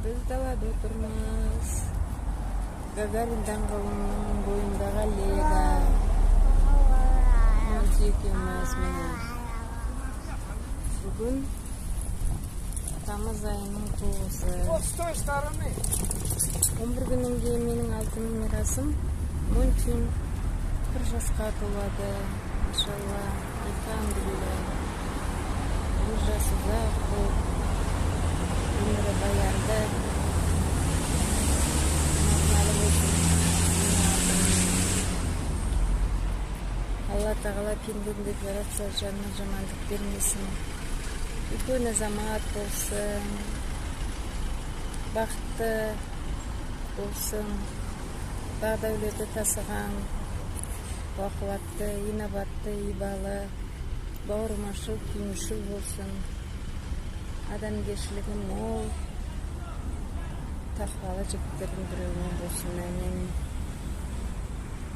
Біз далада отырмыз, Гагарин даңғылының бойындағы аллеяда. Монти екеуміз. Міне, бүгін тамыз айының 9-ы. Вот с той стороны. 11 күннен кейін менің алтын мирасым Монтин 1 жасқа толады, иншалла, альхамдулилля. 1 жасы ұзақ болып, өмірі баянды, мағыналы болсын менің алтыным. Алла тағала пендені деп жаратса, жанына жамандық бермесін, үлкен азамат болсын, бақытты болсын, бақ дәулеті тасыған, бақуатты, инабатты, ибалы, бауырмашыл, күйіншіл болсын, адамгершілігі мол, тақуалы жігіттердің біреуінен болсын, әмин.